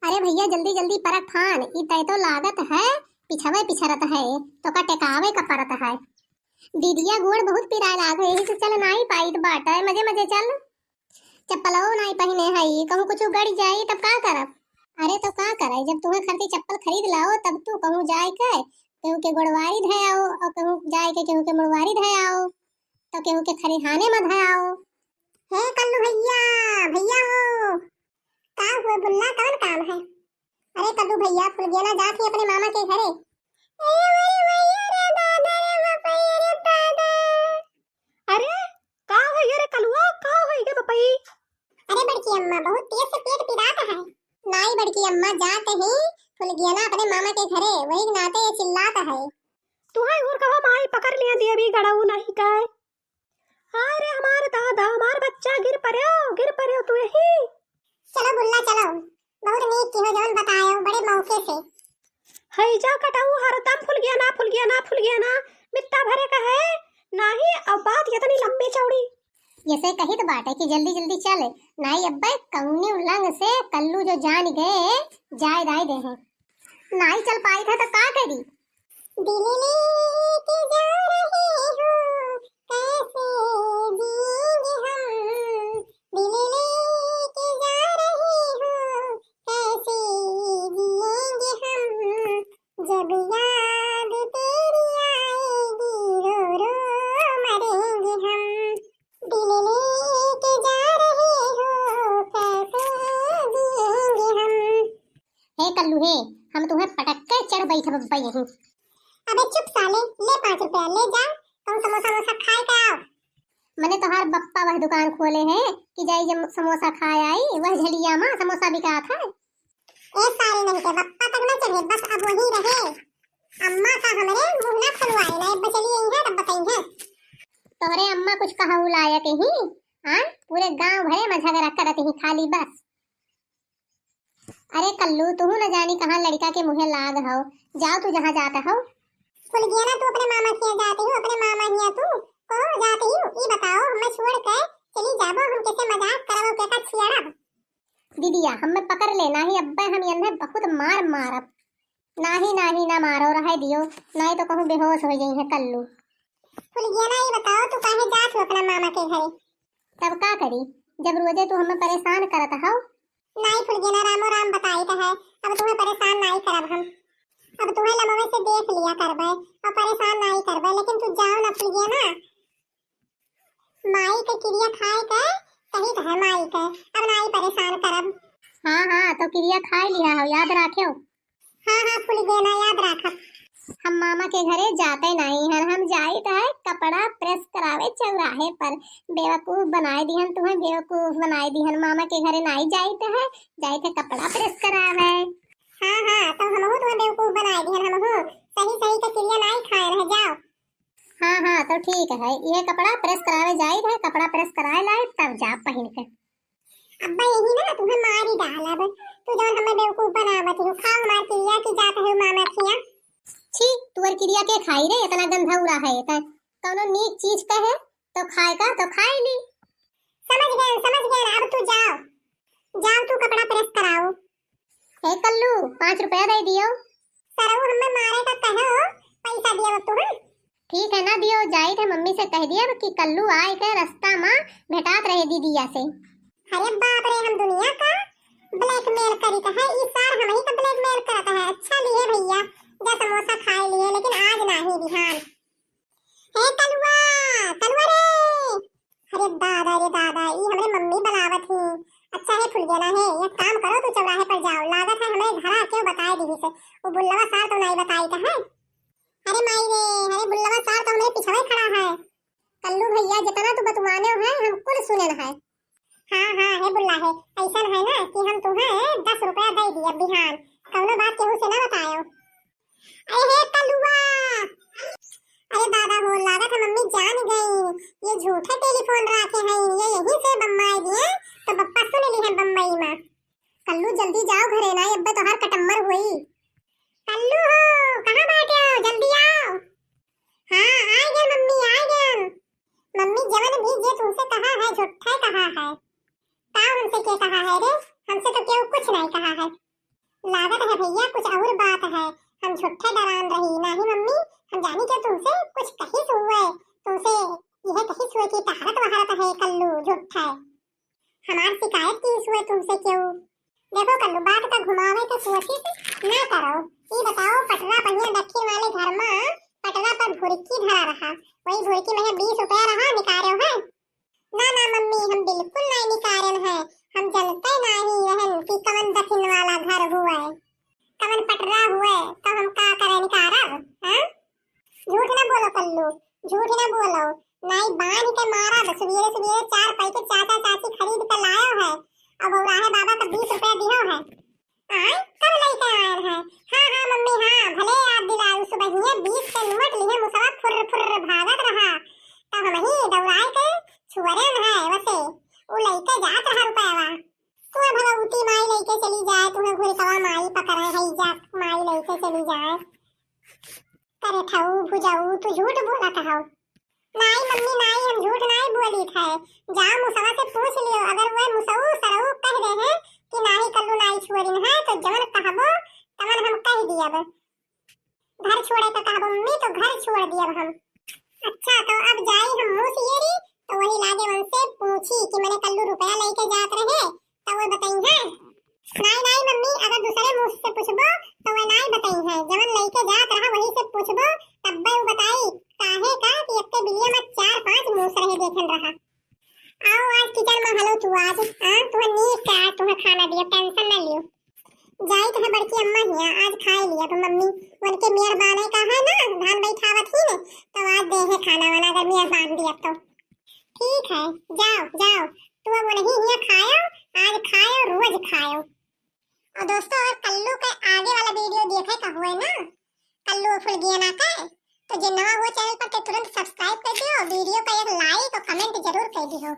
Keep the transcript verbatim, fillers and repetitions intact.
अरे भइया, जल्दी जल्दी परक फान, ई तय तो लागत है, पिछवे पिछरत है, तोका टेकावे का परत है। दीदिया गोड़ बहुत पिराए लाग है, यही से चल नाई पाइत बाटे, मजे मजे चल। चप्पलवो नाई पहिने हई, कहूँ कुछ गड़ जाई तब का करब? अरे तो का करे, जब तुहे खरती चप्पल खरीद लाओ तब तू कहूँ जाए के केहू के गोड़वारी धयाओ और कहूँ जाए के केहू के मुड़वारी धयाओ, तो केहू के खरिहाने में धयाओ। हे कल्लू भइया, भइया हो, का हुए बुल्ला, कवन काम है? अरे कल्लू भइया, फुलगेना जात ही अपने मामा के घरे। ए, अरे भइया रे दादा रे बापा रे दादा। अरे का होइगे रे कलुआ, का होइगे बपई? अरे बड़की अम्मा, बहुत तेज से पेट पिरात है। नाई बड़की अम्मा, जात ही फुलगेना अपने मामा के घरे, वही नाते ये चिल्लात है। तुहे और कहो माई पकड़ लिया दिए भी गड़ऊ नहीं काय। हाय रे हमार दादा, हमार बच्चा गिर पड़ो, गिर पड़ो तू यही। चलो बुल्ला चलो, बहुत नीक किहो जवन बतायो, बड़े मौके से। हैजा कटऊ हरदम फुलगेना, फुलगेना, फुलगेना, मित्ता भरे का है, नाही अब बात इतनी लंबी चौड़ी। ये से कहित बाटे कि जल्दी जल्दी चले, नाही अब्बे कौनी उलंग से कल्लू जो जान गए, जाए दाए दे हैं। नाही चल पाई था तो का करी? दिल लेके जा रहे हो, कैसे जिएंगे हम? दिल लेके जा रहे हो, कैसे जिएंगे हम? जब याद तेरी आएगी, रो रो मरेंगे हम। दिल लेके जा रहे हो, कैसे जिएंगे हम? हे कल्लू हे, हम तुहे पटक के चढ़ बैठब अब्बा यहीं। अबे चुप साले, ले पाँच रुपया, ले जा, कहूँ समोसा वमोसा खाए के आओ। मने तोहार बप्पा वह दुकान खोले है कि जाई जब समोसा खाए आई, वह झलिया मा समोसा बिकात है। ए सारे नहीं के बप्पा तक न चढ़े, बस अब वही रहे। अम्मा का हमरे मुँह ना खुलवाए, ना अब चली आई है तब बताई है। तोहरे अम्मा कुछ कहू लायक ही, हाँ? पूरे गांव भरे में झगड़ा करत ही खाली बस। अरे कल्लू, तुहू न जानी कहाँ लड़का के मुँहे लाग हो। जाओ तू जहाँ जात हो। फुलगेना, तू अपने मामा के यहाँ जाती हो, अपने मामा हिया तू को जाती हो? ई बताओ, हमें छोड़ के चली जाबो, हम कैसे मजाक करब, केका छियाड़ब? दीदिया, हमें पकड़ ले, नाही अब्बे हम इन्हें बहुत मार मारब। नाही, नाही, ना मारो, रहे दियो, नाही तो कहूँ बेहोश हो जाई है कल्लू। फुलगेना, ई बताओ, तू काहे जात हो अपना मामा के घरे? तब का करी, जब रोजे तू हमें परेशान करत हौ। नाई फुलगेना, रामो राम बताइत है, अब तुम्हें परेशान नाई करब हम। अब तुम्हें लमवे से देख लिया करबे और परेशान नाई करबे, लेकिन तू जाओ ना फुलगेना। माई के किरिया खाए के कही है माई के, अब नाई परेशान करब। हाँ, हाँ, तो किरिया खाए लिया हो, याद राख्यो। हाँ, हाँ, फुलगेना, याद राखब। हम मामा के घरे जाते नाई हन, हम जाइत है कपड़ा प्रेस करावे चौराहे पर। बेवकूफ बनाए दिहन तुम्हें, बेवकूफ बनाए दिहन। मामा के घरे नाई जाइत है, जाइत है कपड़ा प्रेस करावे। हाँ, हाँ, तो हमहू तुम्हें बेवकूफ बनाए दिहन, हमहू सही सही के किरिया नाई खाए रह जाओ। हाँ, हाँ, तो ठीक है, ये कपड़ा प्रेस करावे जाइत है, कपड़ा प्रेस कराए लाए तब जा पहिन के। अब्बा यही ना तुम्हें मारी डालब, तू जौन हमें बेवकूफ बनावत हो, खाओ हमार किरिया की जात है मामा खिया। छी, तुअर किरिया के खाई रे, इतना गंधा उड़ा है, इतना कौनो नीक चीज का है, तो खाए का तो खाए ली। समझ गए, समझ गए, अब तू जाओ, जाओ तू कपड़ा प्रेस कराओ। ए कल्लू, पाँच रुपया दे दियो। सरऊ हमें मारे का कहे हो, पैसा दियो तू, हाँ? ठीक है ना दियो, जाइत है मम्मी से कह दिया कि कल्लू आए के रास्ता मा भेटात रहे दीदिया से। अरे बाप रे, हम दुनिया का blackmail करी का है, ई सार हम ही का blackmail करता है। अच्छा लिए भैया, जा समोसा खाए लिए, लेकिन आज नाही बिहान। हे कलुआ, कलुआ रे। अरे दादा रे दादा, ई हमरे मम्मी बुलावत ही। अच्छा है फुलगेना है, एक काम करो, तू चौराहे पर जाओ, लागत है हमरे घरा केहू बताए दिहिस। वो बुल्लवा सार तो नाई बताई का है। अरे माई रे, अरे बुल्लवा सार तो हमरे पिछवे खड़ा है। कल्लू भैया, जितना तू बतुआने है, हम कुल सुने है। हाँ, हाँ, हे बुल्ला है, ऐसन है ना कि हम तुम्हें दस रुपया दे दिए बिहान, कौनो बात केहू से ना बतायो। अरे हे कलुआ, अरे दादा हो, लागत है मम्मी जान गई, ये झूठे टेलीफोन राखे हैं, ये यहीं से बम्बई दिए, तो बप्पा सुन ली है बम्बई में। कल्लू जल्दी जाओ घरे ना, अब्बे तोहार कटम्मर हुई। कल्लू हो, कहाँ बैठे हो, जल्दी आओ। हाँ, आ गए मम्मी, आ गए। मम्मी, जवन भी जे तुमसे कहा है, झूठा कहा है। का हमसे के कहा है रे? हमसे तो केहू कुछ नहीं कहा है। लागत है भइया कुछ और बात है, हम झूठे डरान रही। नाही मम्मी, हम जानी कि तुमसे कुछ कहिस हुए, तुमसे यह कहिस हुए कि टहरत वहरत है कल्लू, झूठे। हमार शिकायत किहिस हुए तुमसे क्यों? देखो कल्लू, बात का घुमावे के कोशिश ना करो। ई बताओ, पटरा पहिया दक्षिण वाले घर मा पटरा पर भुरकी धरा रहा, वही भुरकी में बीस रुपया रहा, निकार्यो है? ना ना मम्मी, हम बिल्कुल नहीं निकारेन है, हम जनते नहीं रहन कि कवन दक्षिण वाला घर हुए, कवन पटरा हुए, तो हम का करे निकारब, हाँ? झूठ ना बोलो कल्लू, झूठ ना बोलो, नाई बांध के मारब, सुबेरे सुबेरे चार पैकेट चाचा चाची खरीद के लायो है, अब बौराहे बाबा का बीस रुपया दियो है। आय, कब लेके आयल है? हाँ हाँ मम्मी, हाँ, भले याद दिलायू, सुबहिये बीस के नोट लिहे मुसवा फुर्र फुर्र भागत रहा, तो हमही दौड़ाए के छुअरेन है वसे, उ लेके जात रहा रुपयावा। तू भगवती माई लेके चली जाए, तुम्हें घुरकवा माई पकड़े है, जा माई लेके चली जाए। करे ठऊ भुजाऊ, तू झूठ बोलत हऊ। नाई मम्मी नाई, हम झूठ नाई बोली थे। जाओ मुसवा से पूछ लियो, अगर वह मुसऊ सरऊ कह दे है कि नाही कल्लू नाई छुअरिन है, तो जवन कहबो तवन हम कह दियब। घर छोड़े का कहबो मम्मी, तो घर छोड़ दियब हम। अच्छा, तो अब जाई हम मुँह सियरी, तो वही लागे उनसे पूछी कि मने कल्लू रुपया लेके जात रहे, तो वो बताई है। नाई नाई मम्मी, अगर दूसरे मुँह से पूछबो तो वे नाई बताई है, जवन लेके जात रहा वही से पूछबो, तब्बे वो बताई। काहे का कि एक बिलिया में चार पांच मुँह रहे देखन रहा। आओ आज किचन में हलो तू आज, हाँ, तुम्हें नीक से आज तुम्हें खाना दियो, टेंशन ना लियो। जाई तो है बड़की अम्मा हिया, आज खाए लिया तो मम्मी, उनके मेहरबान है कहा है ना, धान बैठावत ही ने, तो आज दे है खाना वाना अगर मेहरबान दिया तो। ठीक है, जाओ जाओ, तू अब उन्हीं हिया खायो, आज खायो, रोज खायो। और दोस्तों, अगर कल्लू के आगे वाला वीडियो देखे का हुए ना, कल्लू फुलगियाना के, तो जे नवा हुआ चैनल पर के तुरंत सब्सक्राइब कर दियो, वीडियो का एक लाइक और कमेंट जरूर कर दियो।